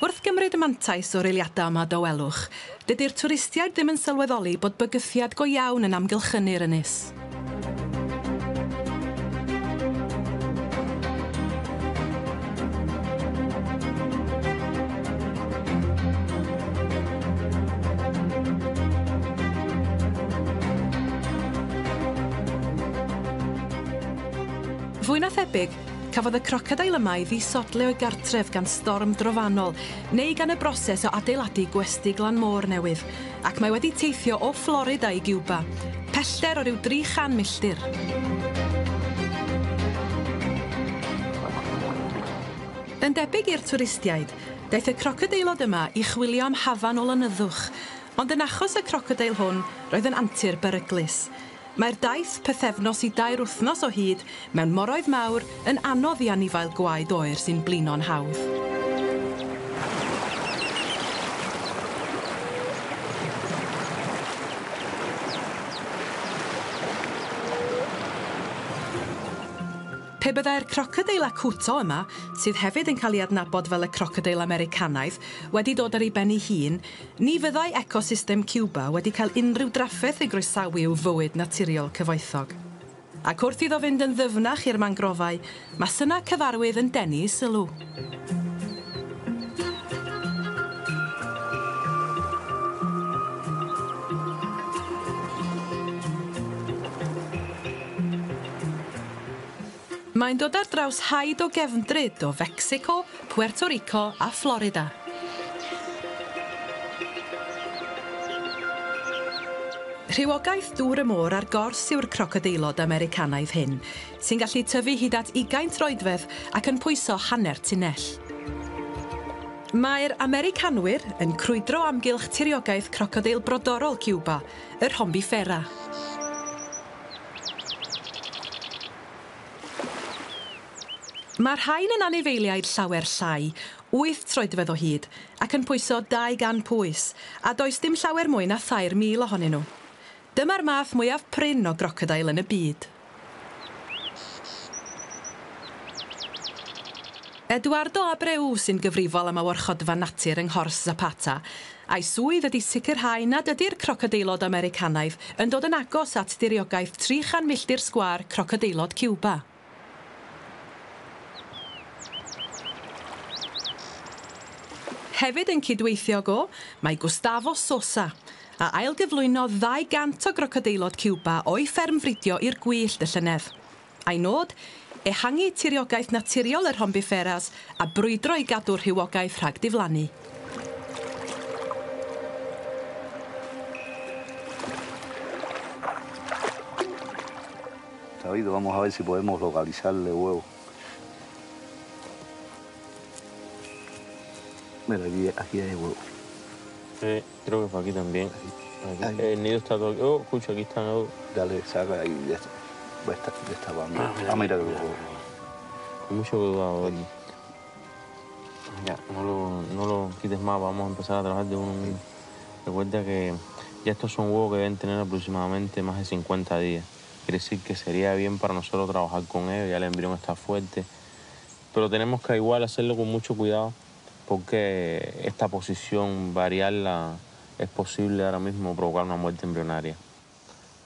Wrth gymryd y mantais o'r eiliadau yma dawelwch, dydy'r twristiaid ddim yn sylweddoli bod bygythiad go iawn yn amgylchynu'r ynys. Fwy na thebyg, cafodd y crocodeil yma ei ddisodli o'i gartref gan storm drofannol neu gan y broses o adeiladu gwesty glan môr newydd, ac mae wedi teithio o Florida i Giwba, pellter o ryw 300 milltir. Yn debyg i'r twristiaid, daeth y crocodeilod yma i chwilio am hafan o lonyddwch, ond yn achos y crocodeil hwn, roedd yn antur beryglus. Mae'r daith pythefnos i 3 wythnos o hyd mewn moroedd mawr yn anodd i anifail gwaed oer sy'n blino'n hawdd. Pe byddai'r crocodeil acuto yma, sydd hefyd yn cael ei adnabod fel y crocodeil Americanaidd, wedi dod ar ei ben ei hun, ni fyddai ecosystem Cuba wedi cael unrhyw drafferth i groesawu i'w fywyd naturiol cyfoethog. Ac wrth iddo fynd yn ddyfnach i'r mangrofau, mae syna cyfarwydd yn denu sylw. Mae'n dod ar draws haid o gefndryd o Fecsico, Puerto Rico a Florida. Rhywogaeth dŵr y môr ar gors yw'r crocodeilod Americanaidd hyn, sy'n gallu tyfu hyd at 20 troedfedd ac yn pwyso hanner tunnell. Mae'r Americanwyr yn crwydro amgylch tiriogaeth crocodeil brodorol Cuba, y Rhombifera. Mae'r rhain yn anifeiliaid llawer llai, 8 troedfedd o hyd, ac yn pwyso 200 pwys, a does dim llawer mwy na 3,000 ohonyn nhw. Dyma'r math mwyaf prin o grocodeil yn y byd. Eduardo Abreu sy'n gyfrifol am y warchodfa natur yng Nghors Zapata, a'i swydd ydy sicrhau nad ydy'r crocodeilod Americanaidd yn dod yn agos at diriogaeth 300 milltir sgwâr crocodeilod Cuba. Hefyd yn cydweithio go, mae Gustavo Sosa, a ailgyflwynodd 200 o grocodeilod Cuba o'i fferm fridio i'r gwyllt y llynedd. A'i nod, ehangu tiriogaeth naturiol y Rhombiferas a brwydro i gadw'r rhywogaeth rhag diflannu. David, vamos a ver si podemos localizarle huevo. Mira, aquí hay huevo. Sí, creo que fue aquí también. Aquí. Aquí. El nido está todo aquí. Oh, escucha, aquí está el... Dale, saca ahí de esta banda. Ah, mira, mira, mira. Con mucho cuidado aquí. Ya, no lo quites más, vamos a empezar a trabajar de uno mismo. Recuerda que ya estos son huevos que deben tener aproximadamente más de 50 días. Quiere decir que sería bien para nosotros trabajar con ellos, ya el embrión está fuerte. Pero tenemos que igual hacerlo con mucho cuidado, porque esta posición, variarla, es posible ahora mismo provocar una muerte embrionaria.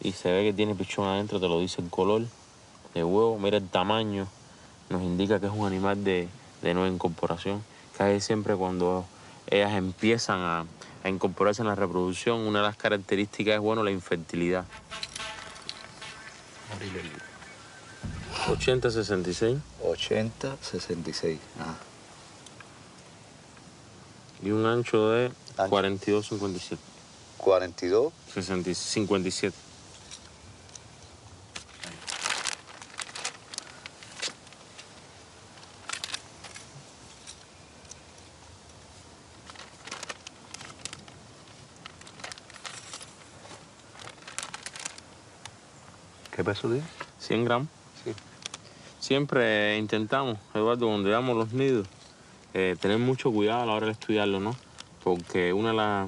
Y se ve que tiene pichón adentro, te lo dice el color de huevo, mira el tamaño, nos indica que es un animal de nueva incorporación. Casi siempre cuando ellas empiezan a incorporarse en la reproducción, una de las características es, bueno, la infertilidad. 80-66. 80-66, ah. Y un ancho de 42,57. 42. 57. ¿Qué peso tiene? 100 gramos. Sí. Siempre intentamos, Eduardo, cuando veamos los nidos, tener mucho cuidado a la hora de estudiarlo, ¿no? Porque una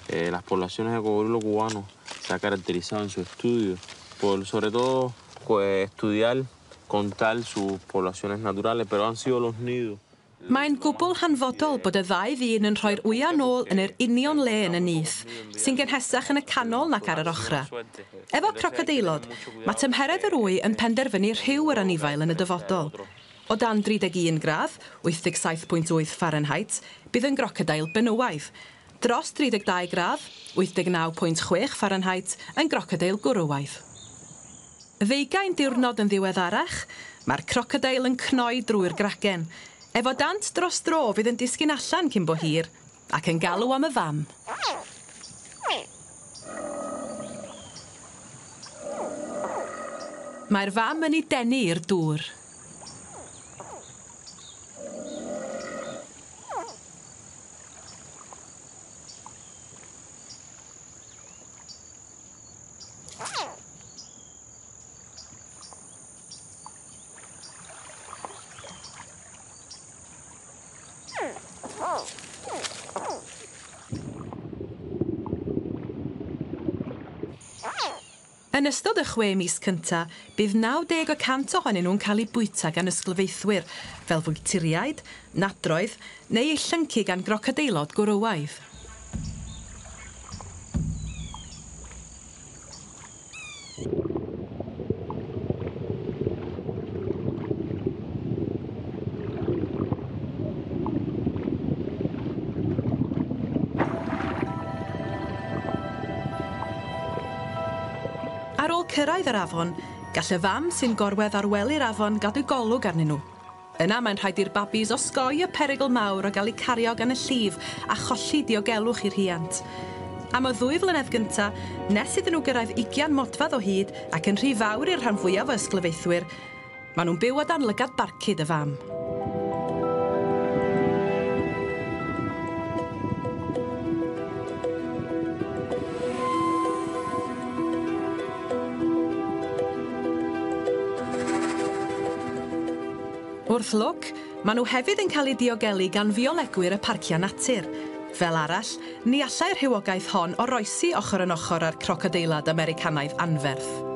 de las poblaciones de cocodrilo cubano se ha caracterizado en su estudio por, sobre todo, pues, estudiar, contar sus poblaciones naturales, pero han sido los nidos Mae'n gwbl hanfodol bod y ddau ddyn yn rhoi'r wya nôl yn yr union le yn y nyth, sy'n gynhesach yn y canol nac ar yr ochra. Efo crocodeilod, mae tymheredd yr wy yn penderfynu rhyw yr anifail yn y dyfodol. O dan 31 gradd, 87.8 Fahrenheit, bydd yn grocodeil benywaidd. Dros 32 gradd, 89.6 Fahrenheit, yn grocodeil gwrywaidd. Ddeugain diwrnod yn ddiweddarach, mae'r crocodeil yn cnoi drwy'r gragen. Efo dant dros dro fydd yn disgyn allan cyn bo hir, ac yn galw am y fam. Mae'r fam yn ei denu i'r dŵr. Yn ystod y 6 mis cynta, bydd 90% ohonyn nhw'n cael eu bwyta gan ysglyfaethwyr, fel fwyturiaid, nadroedd neu eu llyncu gan grocodeilod gwrywaidd. Ar ôl cyrraedd yr afon, gall y fam sy'n gorwedd ar wely'r afon gadw golwg arnyn nhw. Yna mae'n rhaid i'r babis osgoi y perygl mawr o gael eu cario gan y llif a cholli diogelwch i'r rhiant. Am y 2 flynedd gynta, nes iddyn nhw gyrraedd 20 modfedd o hyd ac yn rhy fawr i'r rhan fwyaf o ysglyfaethwyr, maen nhw'n byw o dan lygad barcud y fam. Wrth lwc, maen nhw hefyd yn cael eu diogelu gan fiolegwyr y parciau natur. Fel arall, ni allai'r rhywogaeth hon oroesi ochr yn ochr â'r crocodeilad Americanaidd anferth.